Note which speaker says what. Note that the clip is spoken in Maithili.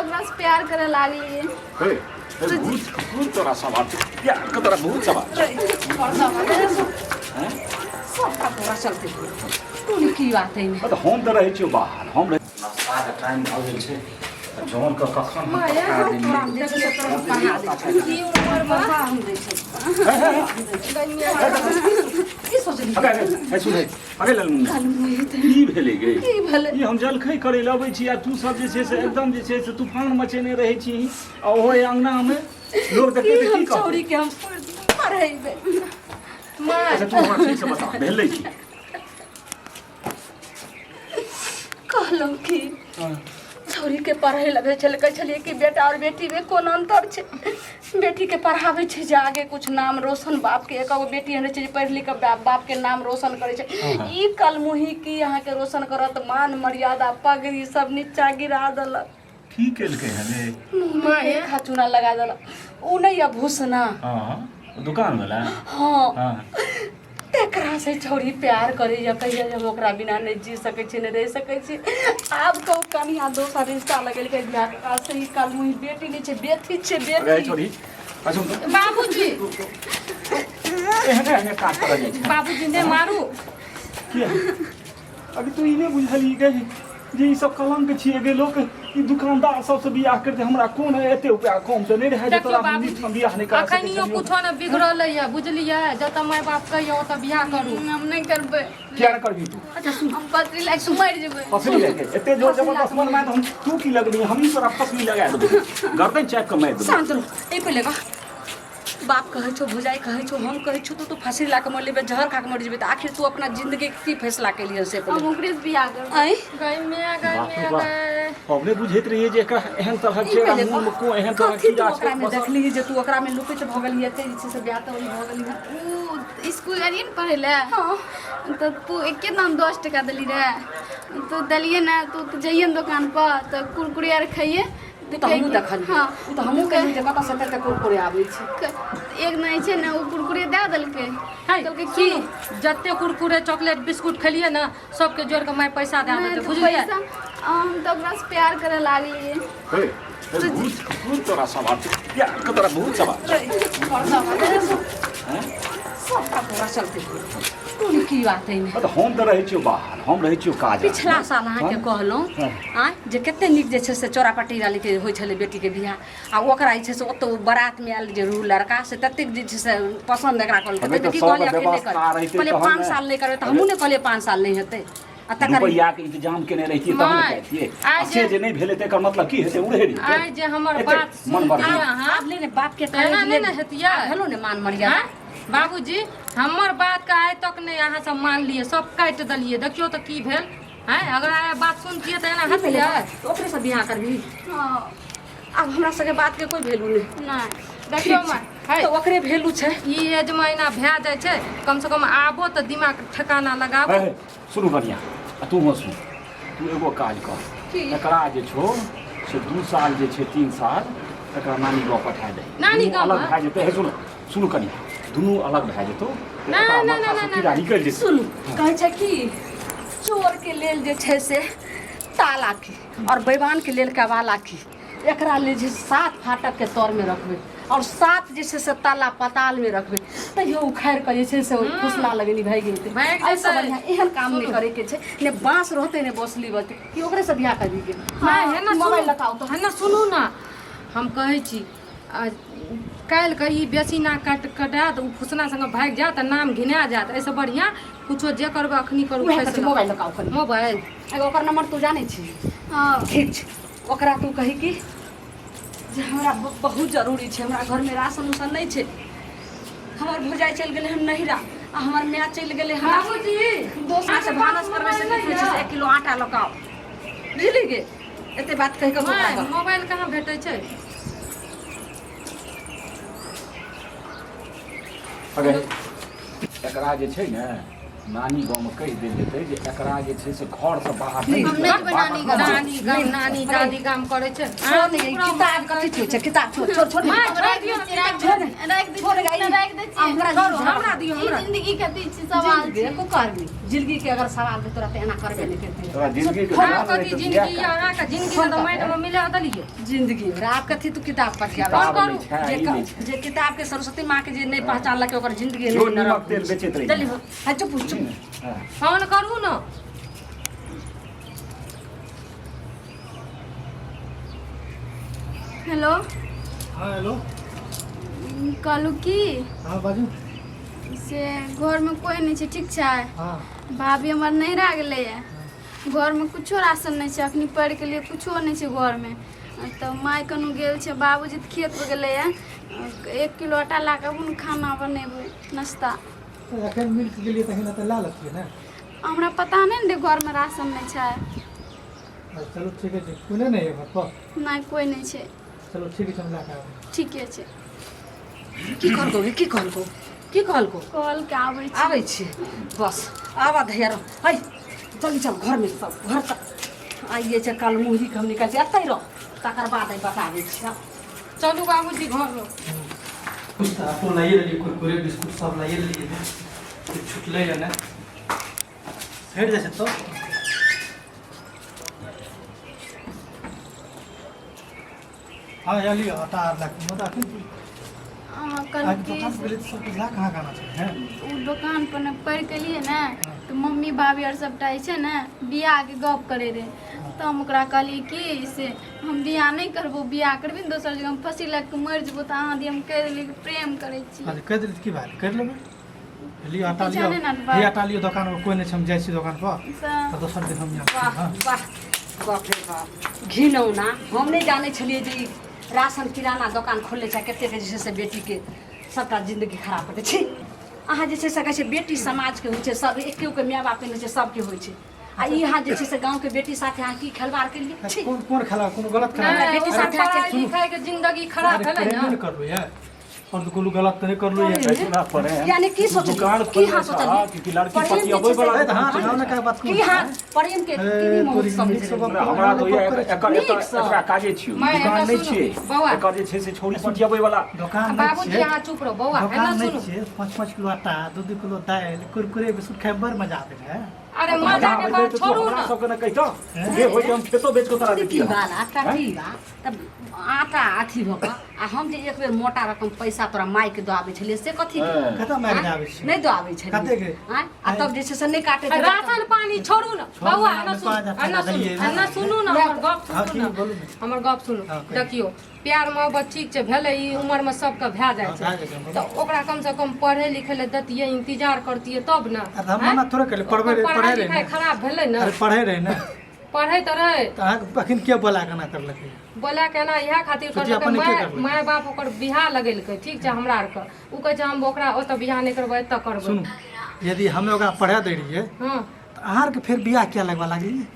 Speaker 1: ओकरा से प्यार करे लागलिए।
Speaker 2: हे हे, भूत भूत तोरा सवाल छौ। प्यार के तोरा बहुत सवाल छौ। हैं?
Speaker 3: सबटा तोरा चलते तू की बात है।
Speaker 2: तऽ हम तऽ रहै छियौ बाहर, हम रहै नाश्ताके टाइम भऽ गेल छै तऽ जौनके कखन हम पठा देलियै।
Speaker 3: की उमर में हम दै छै की सोचली?
Speaker 2: अगे, अगे, हे सुन हे, अगे ललमुनिया, की भेलै गे?
Speaker 3: की भेलै?
Speaker 2: ई हम जलखै करै लए अबै छी आ तू सब जे छै से एकदम जे छै से तूफान मचेने रहै छी आ ओहो एहि अङ्गनामे लोक देखतै
Speaker 3: की
Speaker 2: तऽ
Speaker 3: हम
Speaker 2: की कहतै?
Speaker 3: छौड़ी के हम पढ़ेबै।
Speaker 2: अच्छा, तू हमरा ठीक से बता, भेलै की?
Speaker 3: कहलहुँ कि छौड़ी के पढ़ै लए छलै, कहै छलियै कि बेटा आओर बेटीमे कोन अन्तर छै? बेटीके पढ़ाबै छै जे आगे कुछ नाम रोशन बापके, एक गो बेटी एहन रहै छै जे पढ़ि लिख कऽ बापके नाम रोशन करै छै। ई कलमुही की अहाँके रोशन करत? मान मर्यादा पगड़ी सब नीचा गिरा देलक।
Speaker 2: की केलकै हन रे?
Speaker 3: मुँहमे एक हाथ चूना लगा देलक। ओ नहि यऽ भूसना?
Speaker 2: हँ, दुकान वाला?
Speaker 3: हँ।
Speaker 2: हँ।
Speaker 3: तकरा से छौड़ी प्यार करैया, कहैया जे हम ओकरा बिना नहि जी सकै छी, नहि रहि सकै छी। आब कहू कनिया दोसर रिश्ता लगेलकै बियाह के से ई कलमुही बेटी नहि छै, बेटी छै।
Speaker 2: अरे
Speaker 3: बेटी
Speaker 2: छोड़ी, अच्छा सुन।
Speaker 4: बाबूजी।
Speaker 2: एहने एहने काज करऽ जाइ छै।
Speaker 4: बाबूजी, नहि मारू।
Speaker 2: किया? अभी तू ई नहि बुझलही गे जे ई सब कलंक छियै गे? लोक ई दुकानदार सबसँ बियाह करतै, हमरा कोन एते रुपया कम तऽ नहि रहै जे
Speaker 4: देखियौ
Speaker 2: तोरा हम
Speaker 4: बाबूजी,
Speaker 2: नीकसँ बियाह नहि करा सकै
Speaker 4: अखनियो
Speaker 2: छलियौ।
Speaker 4: कुछो ने बिगड़ल यऽ, बुझलियै? जतऽ माय बाप कहियो ओतऽ बियाह करू।
Speaker 1: हम नहि करबै।
Speaker 2: किया नहि करबही तू?
Speaker 3: अच्छा सुन।
Speaker 1: हम पत्री लाइक मरि जेबै।
Speaker 2: फसली लए एते जोर जबरदस्त मन में तऽ हम तू की लगबही? हमही तोरा फसली लगा देबै, गर्दन चापि कऽ मारि देबै।
Speaker 3: शांत रहो। एहि पहिले कह, बाप कहै छौ, भौजाइ कहै छौ, हम कहै छौ, तू फाँसी ला कऽ मरि लेबै, जहर खा कऽ मरि जेबै, तऽ आखिर तू अपना जिंदगीके की फैसला केलियै से
Speaker 1: हम
Speaker 3: पहिले?
Speaker 1: ओकरे से बियाह करबै।
Speaker 3: आँय?
Speaker 4: गै माय, गै
Speaker 2: बाप रे
Speaker 4: माय,
Speaker 2: बाप।
Speaker 4: गै।
Speaker 2: हम नहि बुझैत रहियै जे एकरा एहन तरहक
Speaker 3: ई
Speaker 2: छै, एकरा
Speaker 3: पहिले
Speaker 2: मोनमे
Speaker 3: कह,
Speaker 2: को एहन तरहक
Speaker 3: कथी तू
Speaker 2: कीड़ा छै
Speaker 3: ओकरामे
Speaker 2: बसल।
Speaker 3: देखलिही जे तू ओकरामे लुपित भऽ गेलही, एते जे छै से बियाह तऽ भऽ गेलही?
Speaker 1: उ स्कूल गेलियै ने पढ़ै लए, तऽ तू एके दाम 10 टका देली रहे, तऽ देलियै ने, तू तऽ जइयै ने दोकानपर तऽ कुरकुरे आर खइयै।
Speaker 3: ओ तऽ हमहूँ देखलियै।
Speaker 1: हँ।
Speaker 3: ओ तऽ हमहूँ कहलियै जे कतऽसँ एते कुरकुरे आबै छै।
Speaker 1: एक दिन छै ने, ओ कुरकुरे दए देलकै।
Speaker 4: है,
Speaker 1: कहलकै की
Speaker 4: सुनू, जते कुरकुरे चॉकलेट बिस्कुट खेलियै ने, सबके जोड़ के माय पैसा दए
Speaker 1: नहि
Speaker 4: देतै।
Speaker 1: तऽ
Speaker 4: बुझलियै?
Speaker 1: पैसा हम तऽ ओकरासँ प्यार करऽ लागलियै।
Speaker 2: हे हे, भूत भूत तोरा सवाल छौ। प्यार के तोरा बहुत सवाल छौ। हैं?
Speaker 3: सबटा तोरा चलते कोन की बात है।
Speaker 2: तऽ हम तऽ रहै छियौ बाहर, हम रहै छियौ काज।
Speaker 3: पिछला साल अहाँके कहलहुँ आँय जे कते नीक जे छै से चोरापट्टी वालीके होइ छलै बेटीके बियाह, आ ओकरा जे छै से ओतऽ बारातमे आयल जे रहू लड़का, से ततेक जे छै से पसन्द एकरा कहलकै।
Speaker 2: हमे
Speaker 3: तऽ
Speaker 2: तऽ
Speaker 3: की
Speaker 2: सब
Speaker 3: कहलियै, अखन नहि
Speaker 2: व्यवस्था
Speaker 3: करबै।
Speaker 2: रहितै
Speaker 3: कहलियै
Speaker 2: तहन
Speaker 3: 5
Speaker 2: ने।
Speaker 3: साल नहि करबै तऽ हमहूँ नहि कहलियै 5 साल नहि हेतै आ तकर
Speaker 2: रुपैआके इंतजाम केने रहितियै तहन ने
Speaker 4: माय,
Speaker 2: करितियै।
Speaker 4: आइ
Speaker 2: आ से जे नहि भेलै तऽ एकर मतलब की हेतै? उड़े रहितै।
Speaker 4: आइ जे हमर
Speaker 2: एते
Speaker 4: बात
Speaker 2: मन बढ़
Speaker 4: सुनतियै अहाँ,
Speaker 3: आब ले ने बाप के
Speaker 4: एना नहि ने हेतियै।
Speaker 3: भेलो ने मान मर्यादा।
Speaker 4: आँय? बाबूजी, हमर बात के आइ तक नहि अहाँ सब मानलियै, सब काटि देलियै। देखियौ तऽ की भेल। आँय, अगर आइ बात सुनतियै तऽ एना
Speaker 3: की भेलै?
Speaker 4: हेतियै?
Speaker 3: तऽ ओकरे से बियाह करबही?
Speaker 1: हँ।
Speaker 3: आब हमरा सबके बात के कोई वैल्यू नहि।
Speaker 1: नहि।
Speaker 4: देखियौ
Speaker 3: ठीक छै।
Speaker 4: माय, है।
Speaker 3: तऽ ओकरे वैल्यू छै।
Speaker 4: ई एज मे एना भए जाइ छै, कम से कम आबो तऽ दिमाग ठेकाना लगाबो।
Speaker 2: हे, सुनू बढ़िआँ, आ तू सुन, तू एगो काज कर।
Speaker 3: की?
Speaker 2: एकरा जे छौ से 2 साल जे छै, 3 साल एकरा नानी गाँव पठा दे।
Speaker 4: नानी
Speaker 2: दुनू
Speaker 4: गाँव?
Speaker 2: अलग भए जेतै। हे सुनू, सुनू कनि, दुनू अलग भए जेतौ तऽ
Speaker 4: नहि,
Speaker 2: एकरा
Speaker 4: नहि,
Speaker 2: माथासँ
Speaker 4: नहि,
Speaker 2: कीड़ा
Speaker 4: नहि।
Speaker 2: निकलि जेतै।
Speaker 3: सुनू, कहै छै कि चोर के लेल जे छै से ताला की और बेईमान के लेल कबाला की। एकरा लेल जे सात फाटक के तर में रखबै और सात जे छै से ताला पताल में रखबै, तैयो उखाड़ि कऽ जे छै से फुसला लगेनी भागि जेतै।
Speaker 4: भागि
Speaker 3: एहिसँ
Speaker 4: जेतै।
Speaker 3: बढ़िआँ एहन काम नहि
Speaker 4: सुनू।
Speaker 3: करैके छै ने बाँस रहतै ने बौसली बचतै, कि ओकरे से बियाह करी के?
Speaker 4: नहि, हे ने।
Speaker 3: मोबाइल
Speaker 4: सुनू।
Speaker 3: लगाओ तऽ।
Speaker 4: हे ने, सुनू ने, हम कहै छी आ काल्हिके ई बेसी नाक काटि कटायत, ओ फुसना संगे भागि जायत आ नाम घिना जायत। एहिसँ बढ़िआँ कुछो जे करबै अखनी करू।
Speaker 3: उएह कहै छी,
Speaker 4: फैसला।
Speaker 3: मोबाइल लगाओ कनि।
Speaker 4: मोबाइल।
Speaker 3: एगो ओकर नंबर तू जानै छी?
Speaker 1: हँ।
Speaker 3: ठीक छै, ओकरा तू कही कि जे हमरा बहुत जरूरी छै, हमरा घरमे राशन उसन नहि छै, हमर भौजाइ चलि गेलै हन नहिरा आ हमर माय चलि गेलै हन।
Speaker 4: बाबूजी।
Speaker 3: दोसरा से भानस करबै से की छै से 1 किलो आटा लऽ कऽ आउ। बुझली गे? एते बात कहि कऽ तू ओकरा
Speaker 4: माय,
Speaker 3: कह।
Speaker 4: मोबाइल कहाँ भेटै छै?
Speaker 2: अगर एकरा जे छै ने
Speaker 5: नानी गाँवमे कहि देल जेतै जे एकरा जे छै से घरसँ बाहर नहि
Speaker 1: हम नहि जेबै नानी गाम।
Speaker 4: नानी गाम नानी दादी गाम करै छै
Speaker 3: छोड़ ने, ई किताब कथी छै छै किताब छोड़ छोड़ छोड़
Speaker 4: माँ,
Speaker 1: राखि दै छियै, राखि दै
Speaker 3: छोड़
Speaker 1: छियै,
Speaker 3: गई।
Speaker 1: राखि दै छियै।
Speaker 3: हमरा
Speaker 4: छोड़ू, हमरा दियौ
Speaker 1: ई
Speaker 4: हमरा
Speaker 1: जिंदगी के अथी छी सवाल
Speaker 3: जिंदगी
Speaker 1: छी
Speaker 3: को करबी जिंदगी के अगर सवाल दे तोरा तऽ एना करबे नहि करते
Speaker 5: तोरा जिंदगी के
Speaker 4: अहाँ
Speaker 5: सवाल
Speaker 4: कथी
Speaker 5: नहि तऽ
Speaker 4: जिंदगी
Speaker 5: बियाह
Speaker 4: अहाँके जिंदगी तऽ माटिमे मिला देलियै
Speaker 3: जिंदगी हमरा आब कथी तू किताब पढ़िया
Speaker 5: किताब
Speaker 4: करू?
Speaker 5: नहि छै
Speaker 3: जे
Speaker 5: ई नहि छै
Speaker 3: जे किताब के सरस्वती माँ के जे नहि पहचानलक ओकर जिंदगी
Speaker 5: जो
Speaker 3: नहि
Speaker 5: नीमक
Speaker 3: नरक
Speaker 5: तेल बेचैत रही
Speaker 3: चली हाँ चुप चुप
Speaker 5: हाँ।
Speaker 4: फोन करू ने
Speaker 1: हेलो
Speaker 6: हाँ हेलो
Speaker 1: कहलहुँ की
Speaker 6: हाँ बाजू
Speaker 1: से घरमे कोइ नहि छै ठीक छै
Speaker 6: हाँ
Speaker 1: भाभी हमर नैहरा गेलैए घरमे कुछो राशन नहि छै अखनी पढ़िके लिए कुछो नहि छै घरमे तऽ माय कनु गेल छै बाबूजी तऽ खेतपर गेलैए 1 किलो आटा लए कऽ आबू ने खाना बनेबै नाश्ता
Speaker 6: तऽ एखन मिल के गेलियै तखन तऽ लए लेतियै ने
Speaker 1: हमरा पता नहि ने रहै घरमे राशन नहि छै
Speaker 6: अच्छा, चलू ठीके छै कोने नहि है घर पर
Speaker 1: नहि कोइ नहि छै
Speaker 6: चलू ठीक छै हम लए कऽ आबै
Speaker 1: ठीके छै
Speaker 3: की कहलको गे की कहलको की कहलको
Speaker 1: कॉल के आबै छी
Speaker 3: आबै छी बस आबा धैया रह है जल्दी चल घरमे सब घर तक आइए छै कल मुहरी के हम निकाल छी एतै रह तकर बाद आई बताबै छी आब।
Speaker 4: चलू बाबूजी घर रो
Speaker 6: कुछ तऽ अपनो लाइए लेलियै कुरकुरे बिस्कुट सब लाइए लेलियै कुछ छुटलै या नहि भेट जाइ छै तऽ हाँ या लिअ आटा आर लए कऽ मुदा एखन
Speaker 1: अहाँ
Speaker 6: अहाँके
Speaker 1: कहलहुँ कि
Speaker 6: दोकान पर गेलियै तऽ सब कुछ लए कऽ अहाँके आना छै हैं
Speaker 1: ओ दोकान पर ने पढ़ि के लिए ने तऽ मम्मी भाभी आओर सबटा जे छै ने बियाहके गप करै रहै तऽ हम ओकरा कहलियै कि से हम बियाह नहि करबो बियाह करबी ने दोसर जगह हम फँसी लागि कऽ मरि जेबो तऽ अहाँ दिया हम कहि देलियै कि प्रेम करै छी
Speaker 6: अच्छा कहि देली तऽ की भए गेलै करि लेबै लिअ आटा
Speaker 1: पीछा
Speaker 6: लिअ
Speaker 1: नहि ने
Speaker 6: लिअ आटा लिअ दोकानमे कोइ नहि छै हम जाइ छी दोकान पर
Speaker 1: तऽ
Speaker 6: तऽ दोसर दिन हम आयब
Speaker 3: वाह
Speaker 6: हँ
Speaker 3: वाह बाप रे बाप घिनौना हम नहि जानै छलियै जे ई राशन किराना दोकान खोलने छै कतेक जे छै से बेटीके सबटा जिन्दगी खराब कर दै छै अहाँ जे छै से कहै छै बेटी समाजके होइ छै सब एकेके माय बापके नहि होइ छै सबके होइ छै आ ई अहाँ जे छै से गाँवके बेटी साथे अहाँ की खेलबाड़ केलियै छी
Speaker 6: कोन कोन खेला कोनो गलत खेला
Speaker 4: नहि,
Speaker 3: बेटी
Speaker 4: ओकर
Speaker 3: साथे
Speaker 4: पढ़ाइ लिखाइके जिंदगी खराब
Speaker 6: अरे
Speaker 4: भेलै
Speaker 6: प्रेम
Speaker 4: ने
Speaker 6: नहि करबै यार और तो कोनो गलत तऽ नहि करलू यार
Speaker 5: सुना पड़े हैं।
Speaker 3: यानी की सोचलियै
Speaker 5: दुकान
Speaker 3: की
Speaker 5: खोलने
Speaker 3: अहाँ
Speaker 5: छह
Speaker 3: सोचलियै
Speaker 5: कि लड़की
Speaker 3: प्रेम
Speaker 5: पति
Speaker 3: जे
Speaker 5: अबै
Speaker 3: छै से-
Speaker 5: वाला
Speaker 6: अरे तऽ हाँ हाँ ने का बात
Speaker 3: की अहाँ प्रेम के
Speaker 6: ए,
Speaker 3: की
Speaker 6: तोरी
Speaker 3: मौत समझ
Speaker 6: नीक से
Speaker 3: रही
Speaker 6: गप
Speaker 5: हमरा तो
Speaker 6: गप करै छी।
Speaker 5: एकर एकर
Speaker 3: नीकसँ।
Speaker 5: एकरा काजे छियौ
Speaker 4: माय,
Speaker 5: दुकान
Speaker 4: एना
Speaker 5: नहि
Speaker 4: सुनू,
Speaker 5: छियै
Speaker 4: बौआ।
Speaker 5: एकर जे छै से छौरी पटियबै वाला
Speaker 6: दोकान नहि
Speaker 4: बाबूजी
Speaker 6: छियै
Speaker 4: अहाँ चुप रहू बौआ एना
Speaker 6: दोकान नहि
Speaker 4: सुनू
Speaker 6: छियै 5-5 किलो आटा 2-2 किलो दालि कुरकुरे बिस्कुट खाइमे बड़ मजा आबै रहै
Speaker 4: अरे मजा के बात छोड़ू
Speaker 5: हमरा
Speaker 4: ना
Speaker 5: सबके ने कहितऽ जे होइत हम खेतो बेच कऽ तोरा
Speaker 3: की
Speaker 5: देतियै
Speaker 3: बाल आटा की बा तब आटा अथी भऽ कऽ आ हम जे एक बेर मोटा रकम पैसा तोरा मायके दऽ आबै छलियै से कथी के?
Speaker 5: हँ।
Speaker 6: कतऽ मारि दऽ आबै छियै
Speaker 3: नहि दऽ आबै छलियै
Speaker 6: कते के?
Speaker 3: आँय? आ तब जे छै से नहि काटै
Speaker 4: राशन पानी छोड़ू ना
Speaker 6: छोड़ू
Speaker 4: बौआ
Speaker 6: ना,
Speaker 4: एना
Speaker 6: हम
Speaker 4: सुनू
Speaker 6: पाँच
Speaker 4: एना
Speaker 6: हजार
Speaker 4: सुनू
Speaker 6: देलियै।
Speaker 4: एना सुनू ना हमर गप
Speaker 6: हाँ
Speaker 4: सुनू
Speaker 6: की
Speaker 4: ना
Speaker 6: बोलू ने
Speaker 4: हमर गप सुनू
Speaker 6: हाँ, कहियौ।
Speaker 4: देखियौ प्यार मोहब्बत ठीक छै भेलै ई उमरमे सबके भए जाइ
Speaker 6: हाँ,
Speaker 4: छै
Speaker 6: भए जाइ छै,
Speaker 4: तऽ ओकरा कमसँ कम पढ़ै लिखै लए दैतियै इंतजार करतियै तब ने
Speaker 6: अरे तऽ हम मना थोड़े केलियै, पढ़बै
Speaker 4: ओकर
Speaker 6: रहै,
Speaker 4: पढ़ाइ
Speaker 6: पढ़ै रहै
Speaker 4: लिखाइ
Speaker 6: ने।
Speaker 4: खराब भेलै ने
Speaker 6: अरे पढ़ै रहै ने
Speaker 4: पढ़ै तऽ रहै
Speaker 6: तऽ अहाँके अखन के बोला केना करलकै
Speaker 4: बोला के एना इएह खातिर
Speaker 6: सोचियै
Speaker 4: करलकै
Speaker 6: अपन के
Speaker 4: माय
Speaker 6: करलकै?
Speaker 4: माय बाप ओकर बियाह लगेलकै ठीक छै हमरा आरके ओ कहै छै हम ओकरा ओतऽ बियाह नहि करबै एतऽ करबै
Speaker 6: सुनू यदि हमे ओकरा पढ़ा दै रहियै
Speaker 4: हँ
Speaker 6: तऽ अहाँ आरके फेर बियाह किया लगबा लागलियै